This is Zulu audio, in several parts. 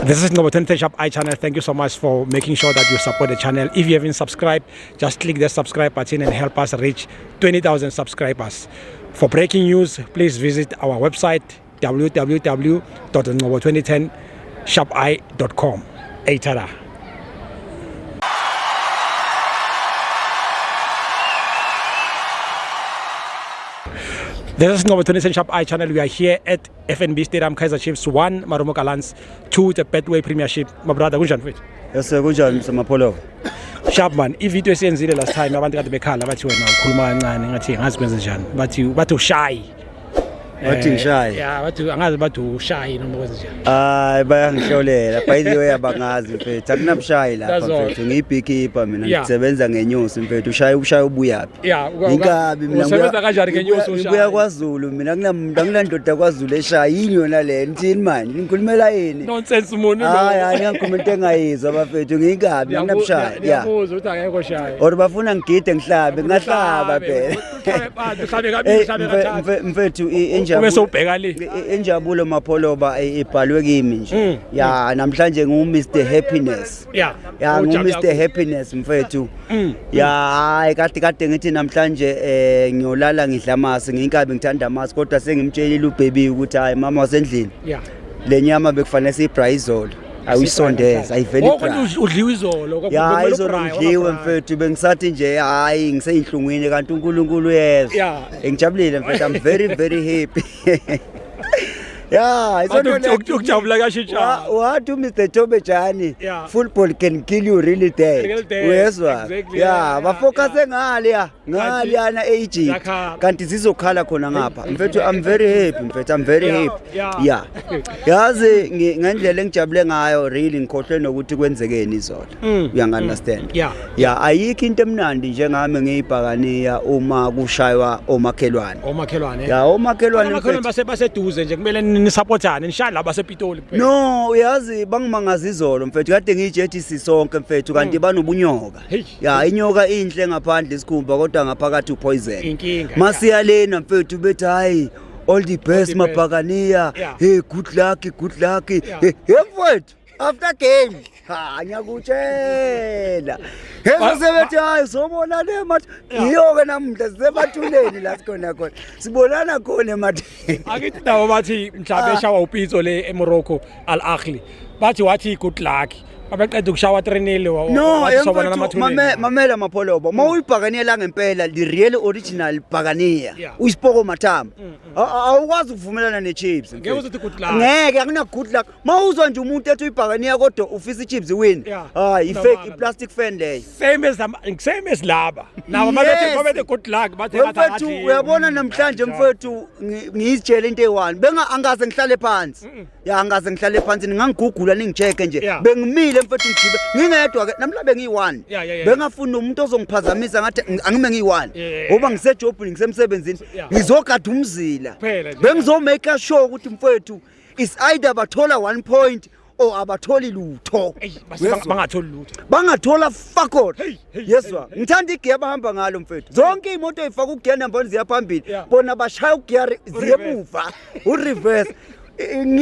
This is Ngcobo 20 Sharp I channel. Thank you so much for making sure that you support the channel. If you haven't subscribed, just click the subscribe button and help us reach 20,000 subscribers. For breaking news, please visit our website www.ngcobo2010sharpi.com. Eitara. This is Ngcobo 20 Sharp I channel. We are here at FNB Stadium, Kaizer Chiefs 1, Marumo Gallants 2, the Betway Premiership. My brother, kunjani mfethu? Yes, kunjani Mr. Mapholoba? Sharp man, i-video esiyenzile last time abantu kade bekhala bathi wena ukhuluma kancane, ngathi ngazi kwenze njani. Bathi ushy. Bathi ngishaye. Yeah, bathi angazi, bathi ushy noma kwenze njani. Hayi, bayangihlolela. By the way, abangazi mfethu. Akunabushayi lapha That's all. mfethu. Ngiyi-beekeeper mina, ngisebenza ngenyosi mfethu. Ushaya ushaya ubuyaphi? Inkabi mina. Usebenza kanjani ngenyosi ushaye? Ngibuya kwaZulu mina, akunamuntu, akulandoda kwaZulu eshaya. Yini yona le? Nithini manje? Nikhulumela yini? Nonsense muni lo. Hayi hayi, ningakhuluma into engayizwa bafethu. Ngiyinkabi, akunabushayi. Yeah. Ngiyakuzwa ukuthi akekho shy. Or bafuna ngigide ngihlabe, ngingahlaba phela. Uhlabe kabili, Hey, uhlabe kathathu. mfethu, Ube injabulo sewubheka le. Injabulo Mapholoba ibhalwe kimi nje. Ya, namhlanje ngu Mr Happiness. Ya, ngu Mr Happiness mfethu. Ya, hayi, kade kade ngithi namhlanje ngiyolala ngidla amasi, ngiyinkabi, ngithanda amasi, kodwa sengimtshelile ubaby ukuthi hayi, mama wasendlini. Le nyama bekufanele siyibrayi izolo. Awuyisondeza, ayiveli. Oh, kanti udliwe izolo? Ya, Kumele izolo ubrayi, ngidliwe wangabrayi. mfethu, bengisathi nje hayi, ngiseyinhlungwini, kanti uNkulunkulu uyezwa. Ngijabulile mfethu, I'm very very happy. Ya, Bathi ukujabula kuyashintsha. Wathi Mr Thobejani, football can kill you really dead. Really dead, Uyezwa? Exactly, Ya, bafocus ngale ya, ngale yana e-Egypt. Ziyakhala. Kanti zizokhala khona ngapha. Mfethu, I'm very happy mfethu, I'm very happy. Yeah. Yazi ngendlela engijabule ngayo, really ngikhohlwe nokuthi kwenzekeni izolo. Uyangi-understand? Yeah. Ya, ayikho into emnandi njengami ngiyibhakaniya uma kushaywa omakhelwane. Omakhelwane. Ya, omakhelwane Omakhelwane mfethu. baseduze nje, kumele nisupportane, nishaye la basePitoli kuphela. No, uyazi bangimangaza izolo mfethu, kade ngiyijethi sisonke mfethu, kanti banobunyoka. Hey. Ya, inyoka inhle ngaphandle isikhumba, kodwa ngaphakathi upoison. Inkinga. Masiya lena mfethu, bethi hayi, all the best the best. mabhakaniya. Hey, good luck, good luck. Hey, hey mfethu, after game, ha, ngiyakutshela. Hey, sebethi hayi, sobona le mathi. Iyo ke namuhla sisemathuneni la sikhona khona. Sibonana khona emathuneni. Akithi nabo bathi mhla beshawa uPitso le eMorocco, Al Ahly. Bathi wathi good luck. Babeqeda ukushawa 3-0 No, wathi sobonana mfethu, emathuneni. mamela Mapholoba. Uma uyibhakaniya ngempela, the real original bhakaniya. Uyisipoko mathamba. Awukwazi ukuvumelana neChiefs. Ngeke Mfethu. uze uthi good luck. Ngeke, akuna good luck. Mawuzwa nje umuntu ethi uyibhakaniya kodwa ufisa iChiefs win. Hayi, Unamanga. i-fake, i-plastic fan leyo. Same as laba. Nabo babethi good luck, bathi Mfethu, akadliwe. uyabona namhlanje mfethu, ngiyizitshele into eyi-one. Benga angaze ngihlale phansi. Ya, angaze ngihlale phansi, ningangigugula ningicheck nje. Bengimile mfethu, ngigibe ngingedwa ke namhla, bengiyi-one. Bengafuni nomuntu ozongiphazamisa, ngathi angime ngiyi-one. Ngoba ngisejobhini, ngisemsebenzini. Ngizogada umzila. Kuphela nje. Bengizomake sure ukuthi mfethu is either bathola 1 point or abatholi lutho. Eyi, Uyezwa? bangatholi lutho. Bangathola fuck all. Hey, hey, Yezwa, hey, hey. ngithanda igiya abahamba ngalo mfethu. Zonke iy'moto ey'faka ugiya number one ziya phambili, bona bashaya ugiya ziye emuva, ureverse.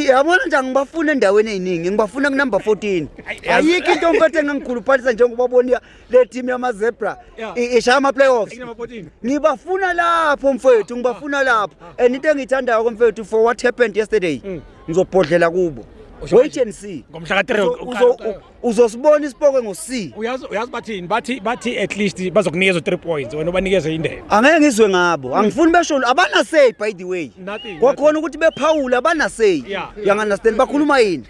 Yabona nje, angibafuna endaweni ey'ningi, ngibafuna kunumber 14. Ayikho into mfethu engangikhuluphalisa njengoba bona le team yama-Zebra ishaya ama-playoffs. Number 14. Ngibafuna lapho mfethu, ngibafuna lapho. And into engiyithandayo mfethu, for what happened yesterday, ngizobhodlela kubo. Usho Wait and see. Ngomhla ka-3. Uzosibona isipokwe ngo-C. Uyazi bathini? Bathi at least bazokunikeza 3 points, wena ubanikeze indebe. Angeke ngizwe ngabo, angifuni besho, abana-say by the way. Nothing. Kwakhona ukuthi bephawula, abana-say. Uyangi-understand? Bakhuluma yini,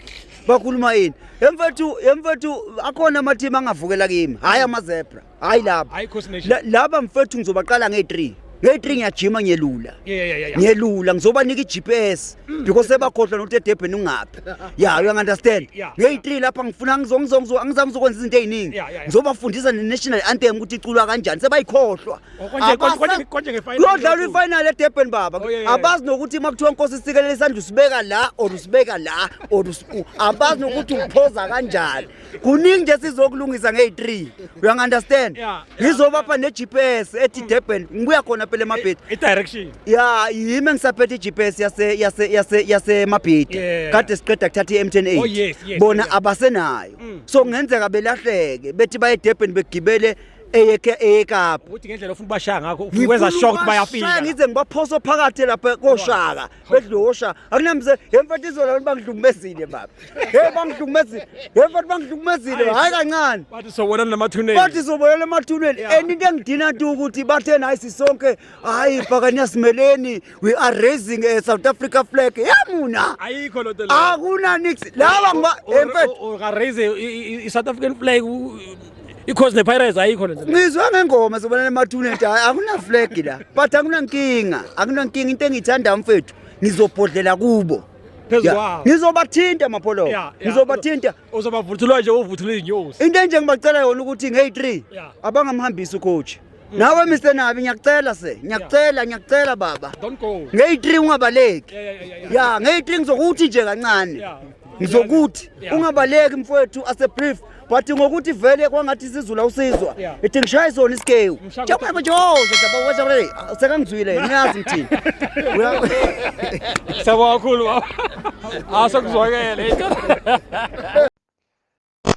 bakhuluma yini emfethu? Emfethu, akhona ama-team angavukela kimi, hhayi ama-Zebra, hhayi laba. Hayi, Khosi Nation. Laba mfethu ngizobaqala ngeyi-3, ngeyi-3 ngiyajima, ngiyelula. Ngiyelula, ngizobanika i-GPS because sebakhohlwa nokuthi eDurban ungaphi. Ya, uyangi-understand? Yeah. Ngeyi-3 lapha ngifuna angizange ngizokwenza izinto ey'ningi. Ngizobafundisa ne-national anthem ukuthi iculwa kanjani, sebayikhohlwa. Oh, konje nge-final Kuyodlalwa yokuqala. i-final eDurban baba. Oh, yeah. Abazi nokuthi uma kuthiwa Nkosi sikelele isandla, usibeka la or usibeka la or abazi nokuthi uphoza kanjani. Kuningi nje sizokulungisa ngeyi-3, uyangi-understand? Yeah. Ngizobapha ne-GPS ethi Durban ngibuya khona. phela eMabhida. I-direction. Ya, yimi engisaphethe i-GPS yase Mabhida. Kade siqeda kuthatha i-M108. Oh, yes, Bona abasenayo. So kungenzeka belahleke bethi baye eDurban begibele eyeKapa. Ukuthi ngendlela ofuna ubashaya ngakho, ufuna ukwenza sure ukuthi bayafika. Ngize ngibaphoso phakathi lapha koshaka, bedle oshaka. Akunamze, yemfethu izolo abantu bangihlukumezile baba. Hey, bangihlukumezile. Hey mfethu, bangihlukumezile, hayi kancane. Bathi sobonana nemathuneni. Bathi sobonana emathuneni. And into engidina nto ukuthi bathe hayi sisonke, hayi bhakaniya simeleni, we are raising a South Africa flag. Yamuna. Ayikho lo nto leyo. Akuna nix. Laba ngiba mfethu. Uka raise i-South African flag ikhosi ne-Pirates, ayikho lento leyo. Ngizwa ngengoma sobonana emathuneni nje, hayi akuna flag la. But akunankinga, akunankinga. Into engiyithanda mfethu, ngizobhodlela kubo. Phezu Ya, kwawo. ngizobathinta mapholo. Ngizobathinta. Uzobavuthulwa nje uvuthula izinyosi. Into enje ngibacela yona ukuthi ngeyi-3 abangamhambisi ucoach. Nawe Mr Nabi, ngiyakucela se, ngiyakucela, ngiyakucela baba. Don't go. Ngeyi-3 ungabaleki. Yeah. Ya, ngeyi-3 ngizokuthi nje kancane. Ngizokuthi ungabaleki mfowethu, ase brief. But ngokuthi vele kwangathi isizulu awusizwa. Ithi ngishaye sona isikewu. Mshaka- Sekangizwile, ngiyazi ngithini. Siyabonga kakhulu baba. Asekuzwakele.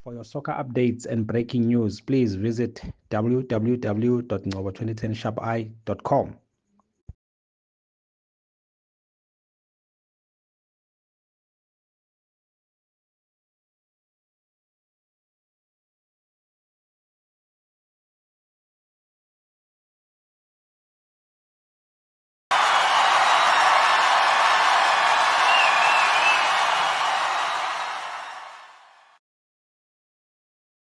For your soccer updates and breaking news, please visit www.ngcobo2010sharpi.com.